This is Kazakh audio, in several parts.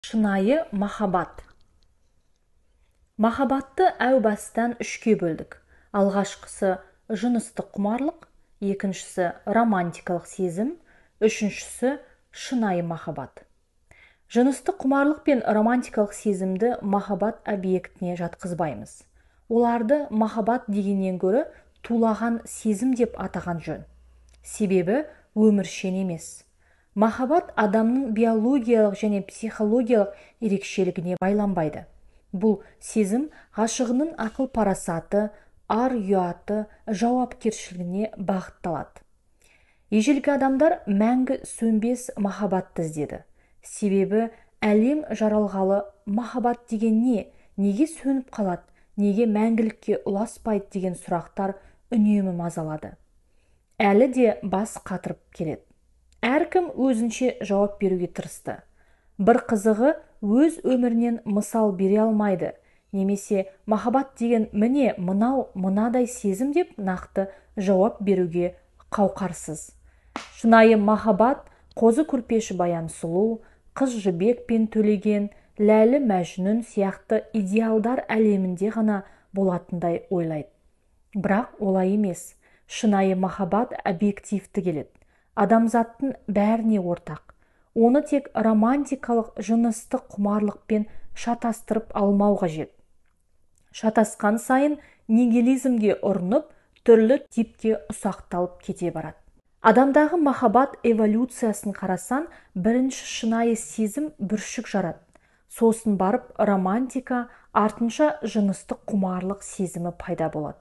Шынайы махаббат. Махаббатты әу бастан үшке бөлдік. Алғашқысы жыныстық құмарлық, екіншісі романтикалық сезім, үшіншісі шынайы махаббат. Жыныстық құмарлық пен романтикалық сезімді махаббат объектіне жатқызбаймыз. Оларды махаббат дегеннен гөрі тулаған сезім деп атаған жөн. Себебі өміршең емес. Махаббат адамның биологиялық және психологиялық ерекшелігіне байланбайды. Бұл сезім ғашығының ақыл парасаты, ар-ұяты, жауапкершілігіне бағытталады. Ежелгі адамдар мәңгі сөнбес махаббатты іздеді. Себебі әлем жаралғалы махаббат деген не, неге сөніп қалады, неге мәңгілікке ұласпайды деген сұрақтар үнемі мазалады. Әлі де бас қатырып келеді. Әркім өзінше жауап беруге тырысты. Бір қызығы, өз өмірінен мысал бере алмайды, немесе махаббат деген міне мынау мынадай сезім деп нақты жауап беруге қауқарсыз. Шынайы махаббат Қозы Көрпеш Баян Сұлу, Қыз Жібек пен Төлеген, Ләйлі Мәжнүн сияқты идеалдар әлемінде ғана болатындай ойлайды. Бірақ олай емес. Шынайы махаббат объективті келеді. Адамзаттың бәріне ортақ. Оны тек романтикалық жыныстық құмарлықпен шатастырып алмау қажет. Шатасқан сайын нигилизмге ұрынып, түрлі типке ұсақталып кете барады. Адамдағы махаббат эволюциясын қарасан, бірінші шынайы сезім бүршік жарады. Сосын барып романтика, артынша жыныстық құмарлық сезімі пайда болады.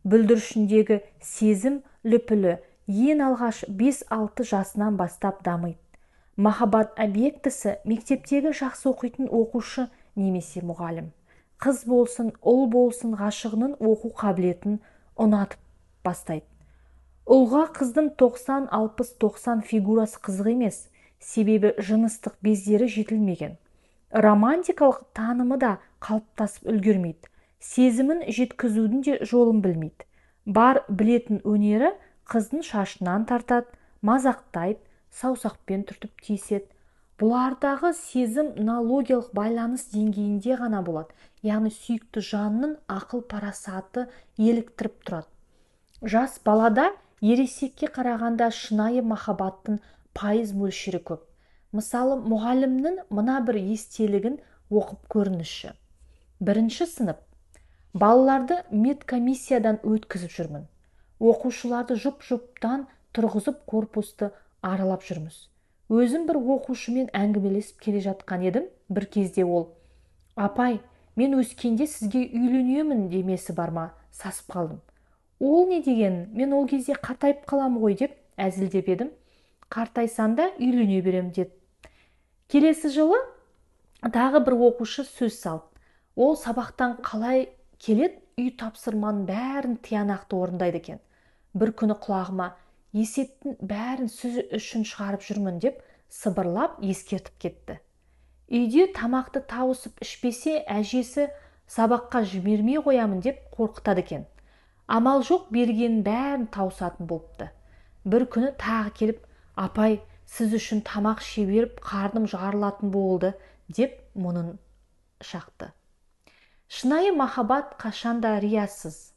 Бүлдіршіндегі сезім лүпілі ең алғаш 5-6 жасынан бастап дамиды. Махаббат объектісі мектептегі жақсы оқитын оқушы немесе мұғалім. Қыз болсын, ұл болсын ғашығының оқу қабілетін ұнатып бастайды. Ұлға қыздың 90-60-90 фигурасы қызық емес, себебі жыныстық бездері жетілмеген. Романтикалық танымы да қалыптасып үлгермейді. Сезімін жеткізудің де жолын білмейді. Бар білетін өнері қыздың шашынан тартады, мазақтайды, саусақпен түртіп тиіседі. Бұлардағы сезім налогиялық байланыс деңгейінде ғана болады, яғни сүйікті жанның ақыл парасаты еліктіріп тұрады. Жас балада ересекке қарағанда шынайы махаббаттың пайыз мөлшері көп. Мысалы, мұғалімнің мына бір естелігін оқып көріңізші. Бірінші сынып. Балаларды медкомиссиядан өткізіп жүрмін. Оқушыларды жұп-жұптан тұрғызып корпусты аралап жүрміз. Өзім бір оқушымен әңгімелесіп келе жатқан едім. Бір кезде ол: "Апай, мен өскенде сізге үйленемін" демесі бар ма, сасып қалдым. Ол не деген, мен ол кезде қартайып қалам ғой деп әзілдеп едім. Қартайсам да үйлене берем деді. Келесі жылы тағы бір оқушы сөз салды. Ол сабақтан қалай келеді, үй тапсырманың бәрін тиянақты орындайды екен. Бір күні құлағыма: "Есептің бәрін сіз үшін шығарып жүрмін" деп сыбырлап ескертіп кетті. Үйде тамақты тауысып ішпесе, әжесі сабаққа жібермей қоямын деп қорқытады екен. Амал жоқ, бергенін бәрін тауысатын болыпты. Бір күні тағы келіп: "Апай, сіз үшін тамақ іше беріп қарным жарылатын болды" деп мұнын шақты. Шынайы махаббат қашанда риясыз.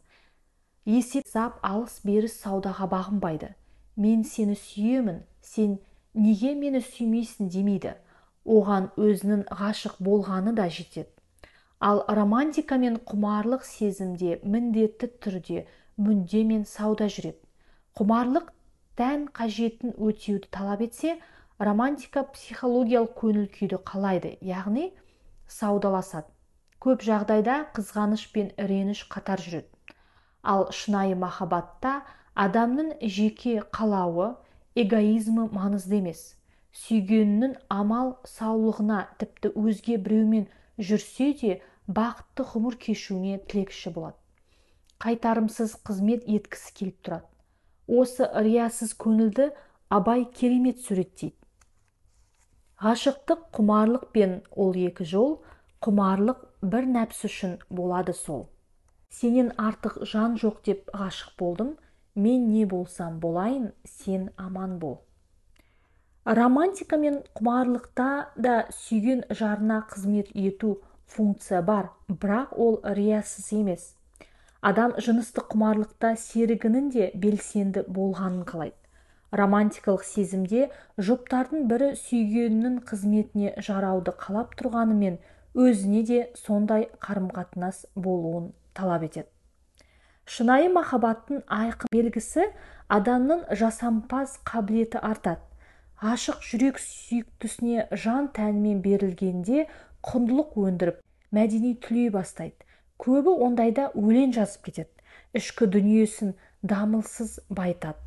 Есеп-қисап, алыс-беріс саудаға бағынбайды. Мен сені сүйемін, сен неге мені сүймейсің демейді. Оған өзінің ғашық болғаны да жетеді. Ал романтика мен құмарлық сезімде міндетті түрде мүдде мен сауда жүреді. Құмарлық тән қажетін өтеуді талап етсе, романтика психологиялық көңіл күйді қалайды, яғни саудаласады. Көп жағдайда қызғаныш пен реніш қатар жүреді. Ал шынайы махаббатта адамның жеке қалауы, эгоизмі маңызды емес. Сүйгенінің амал саулығына, тіпті өзге біреумен жүрсе де бақытты ғұмыр кешуіне тілекші болады. Қайтарымсыз қызмет еткісі келіп тұрады. Осы риясыз көңілді Абай керемет суреттейді. Ғашықтық құмарлық пен ол екі жол, құмарлық бір нәпсі үшін болады сол. Сенен артық жан жоқ деп ғашық болдым, мен не болсам болайын, сен аман бол. Романтика мен құмарлықта да сүйген жарына қызмет ету функция бар, бірақ ол риясыз емес. Адам жыныстық құмарлықта серігінің де белсенді болғанын қалайды. Романтикалық сезімде жұптардың бірі сүйгенінің қызметіне жарауды қалап тұрғанымен, өзіне де сондай қарым-қатынас болуын талап етеді. Шынайы махаббаттың айқын белгісі адамның жасампаз қабілеті артады. Ғашық жүрек сүйіктісіне жан тәнімен берілгенде құндылық өндіріп, мәдени түлей бастайды. Көбі ондайда өлең жазып кетеді, ішкі дүниесін дамылсыз байытады.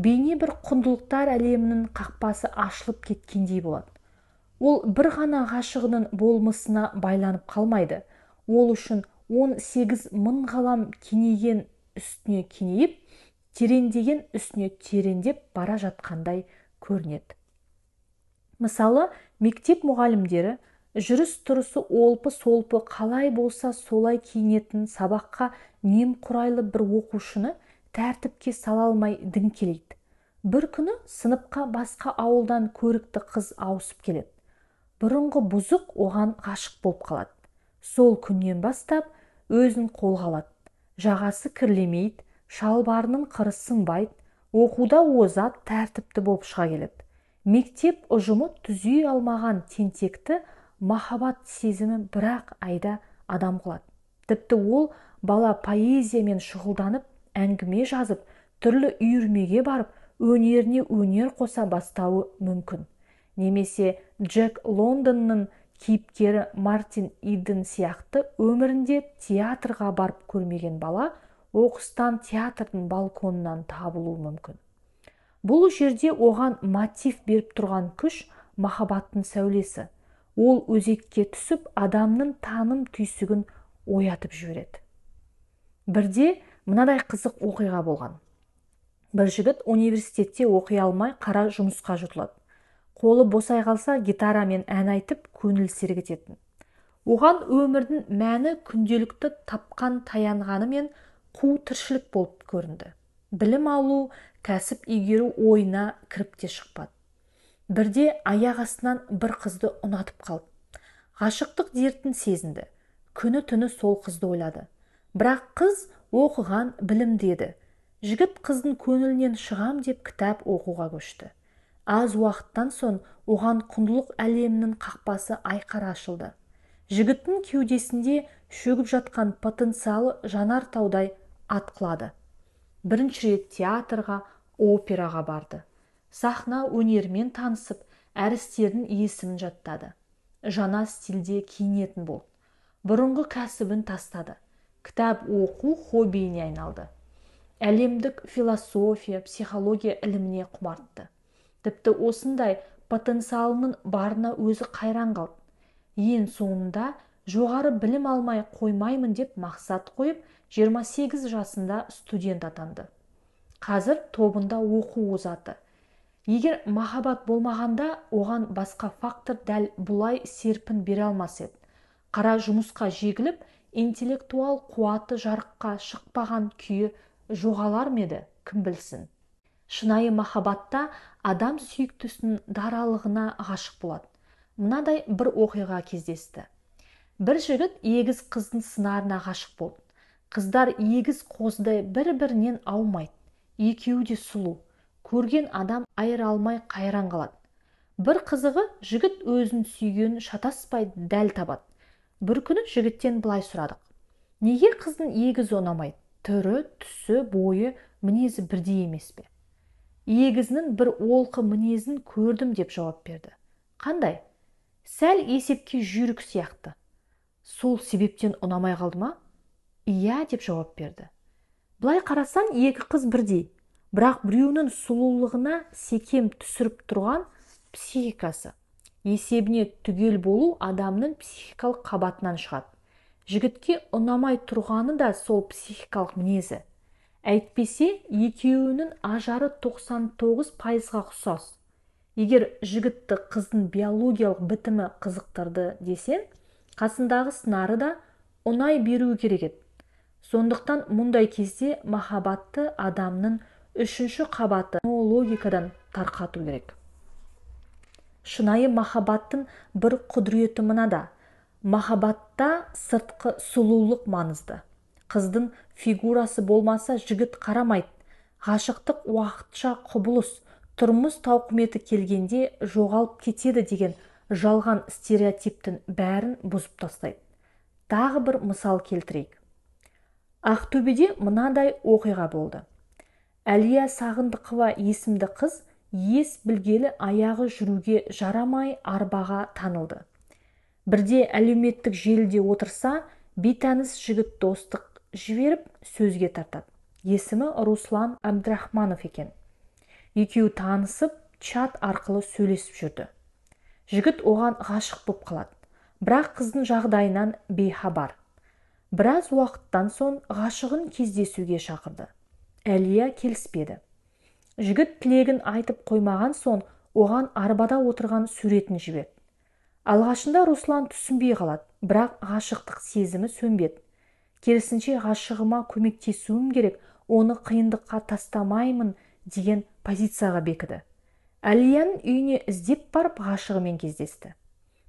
Бейне бір құндылықтар әлемінің қақпасы ашылып кеткендей болады. Ол бір ғана ғашығының болмысына байланып қалмайды. Ол үшін 18 мың ғалам кеңейген үстіне кеңейіп, тереңдеген үстіне тереңдеп бара жатқандай көрінеді. Мысалы, мектеп мұғалімдері жүріс-тұрысы олпы-солпы, қалай болса солай киінетін, сабаққа немқұрайлы бір оқушыны тәртіпке сала алмай діңкелейді. Бір күні сыныпқа басқа ауылдан көрікті қыз ауысып келеді. Бұрынғы бұзық оған ғашық болып қалады. Сол күннен бастап өзін қолға алады. Жағасы кірлемейді, шалбарының қыры сынбайды, оқуда озат, тәртіпті болып шыға келеді. Мектеп ұжымы түзей алмаған тентекті махаббат сезімі бірақ айда адам қылады. Тіпті ол бала поэзиямен шұғылданып, әңгіме жазып, түрлі үйірмеге барып, өнеріне өнер қоса бастауы мүмкін. Немесе Джек Лондонның кейіпкері Мартин Иден сияқты өмірінде театрға барып көрмеген бала оқыстан театрдың балконынан табылуы мүмкін. Бұл жерде оған мотив беріп тұрған күш махаббаттың сәулесі. Ол өзекке түсіп, адамның таным түйсігін оятып жібереді. Бірде мынадай қызық оқиға болған. Бір жігіт университетте оқи алмай қара жұмысқа жұтылады. Қолы босай қалса, гитарамен ән айтып, көңіл сергітетін. Оған өмірдің мәні күнделікті тапқан таянғаны мен қу тіршілік болып көрінді. Білім алу, кәсіп игеру ойына кіріп те шықпады. Бірде аяқ астынан бір қызды ұнатып қалды. Ғашықтық дертін сезінді. Күні-түні сол қызды ойлады. Бірақ қыз оқыған, білімді еді. Жігіт қыздың көңілінен шығам деп кітап оқуға көшті. Аз уақыттан соң оған құндылық әлемінің қақпасы айқара ашылды. Жігіттің кеудесінде шөгіп жатқан потенциалы жанар таудай атқылады. Бірінші рет театрға, операға барды. Сахна өнерімен танысып, әрістердің есімін жаттады. Жаңа стилде киінетін болды. Бұрынғы кәсібін тастады. Кітап оқу хоббиіне айналды. Әлемдік философия, психология іліміне құмартты. Тіпті осындай потенциалының барына өзі қайран қалды. Ең соңында жоғары білім алмай қоймаймын деп мақсат қойып, 28 жасында студент атанды. Қазір тобында оқу озаты. Егер махаббат болмағанда, оған басқа фактор дәл бұлай серпін бере алмас еді. Қара жұмысқа жегіліп, интеллектуал қуаты жарыққа шықпаған күйі жоғалар ма еді, кім білсін. Шынайы махаббатта адам сүйіктісінің даралығына ғашық болады. Мынадай бір оқиға кездесті. Бір жігіт егіз қыздың сыңарына ғашық болды. Қыздар егіз қозыдай бір-бірінен аумайды. Екеуі де сұлу. Көрген адам айыра алмай қайран қалады. Бір қызығы, жігіт өзін сүйгенін шатаспай дәл табады. Бір күні жігіттен былай сұрадық. Неге қыздың егізі ұнамайды? Түрі, түсі, бойы, мінезі бірдей емес пе? Егізінің бір олқы мінезін көрдім деп жауап берді. Қандай? Сәл есепке жүйрік сияқты. Сол себептен ұнамай қалды ма? Иә деп жауап берді. Былай қарасаң, екі қыз бірдей, бірақ біреуінің сұлулығына секем түсіріп тұрған психикасы. Есебіне түгел болу адамның психикалық қабатынан шығады. Жігітке ұнамай тұрғаны да сол психикалық мінезі. Әйтпесе, екеуінің ажары 99%-ға ұқсас. Егер жігітті қыздың биологиялық бітімі қызықтырды десең, қасындағы сыңары да ұнай беруі керек еді. Сондықтан мұндай кезде махаббатты адамның үшінші қабаты логикадан тарқату керек. Шынайы махаббаттың бір құдіреті мынада. Махаббатта сыртқы сұлулық маңызды. Қыздың фигурасы болмаса жігіт қарамайды. Ғашықтық уақытша құбылыс, тұрмыс тауқыметі келгенде жоғалып кетеді деген жалған стереотиптің бәрін бұзып тастайды. Тағы бір мысал келтірейік. Ақтөбеде мынадай оқиға болды. Әлия Сағындықова есімді қыз ес білгелі аяғы жүруге жарамай арбаға танылды. Бірде әлеуметтік желіде отырса, бейтаныс жігіт достық жіберіп сөзге тартады. Есімі Руслан Абдрахманов екен. Екеуі танысып, чат арқылы сөйлесіп жүрді. Жігіт оған ғашық боп қалады, бірақ қыздың жағдайынан бейхабар. Біраз уақыттан соң ғашығын кездесуге шақырды. Әлия келіспеді. Жігіт тілегін айтып қоймаған соң оған арбада отырған суретін жіберді. Алғашында Руслан түсінбей қалады, бірақ ғашықтық сезімі сөнбеді. Керісінше, ғашығыма көмектесуім керек, оны қиындыққа тастамаймын деген позицияға бекіді. Әлияның үйіне іздеп барып ғашығымен кездесті.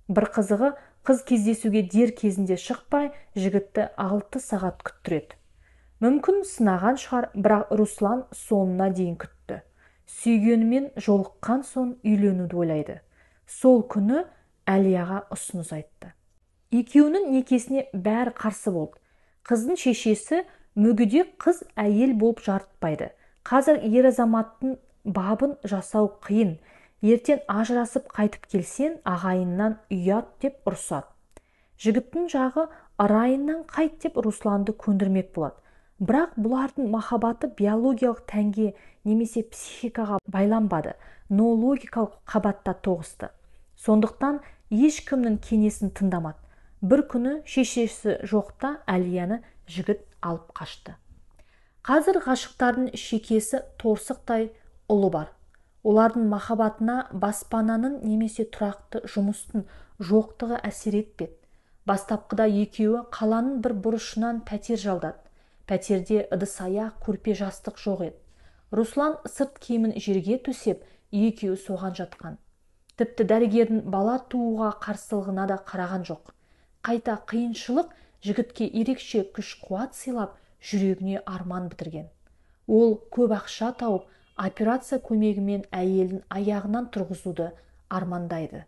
Бір қызығы, қыз кездесуге дер кезінде шықпай, жігітті 6 сағат күттіреді. Мүмкін сынаған шығар, бірақ Руслан соңына дейін күтті. Сүйгенімен жолыққан соң үйленуді ойлайды. Сол күні Әлияға ұсыныс айтты. Екеуінің некесіне бәрі қарсы болды. Қыздың шешесі мүгедек қыз әйел болып жарытпайды. Қазір ер азаматтың бабын жасау қиын. Ертең ажырасып қайтып келсең, ағайыннан ұят деп ұрсады. Жігіттің жағы ырайынан қайт деп Русланды көндірмек болады. Бірақ бұлардың махаббаты биологиялық тәнге немесе психикаға байланбады, но логикалық қабатта тоғысты. Сондықтан ешкімнің кеңесін тыңдамады. Бір күні шешесі жоқта Әлияны жігіт алып қашты. Қазір ғашықтардың шекесі торсықтай ұлы бар. Олардың махаббатына баспананың немесе тұрақты жұмыстың жоқтығы әсер етпеді. Бастапқыда екеуі қаланың бір бұрышынан пәтер жалдады. Пәтерде ыдыс-аяқ, көрпе жастық жоқ еді. Руслан сырт киімін жерге төсеп, екеуі соған жатқан. Тіпті дәрігердің бала тууға қарсылығына да қараған жоқ. Қайта қиыншылық жігітке ерекше күш-қуат сыйлап, жүрегіне арман бітірген. Ол көп ақша тауып, операция көмегімен әйелін аяғынан тұрғызуды армандайды.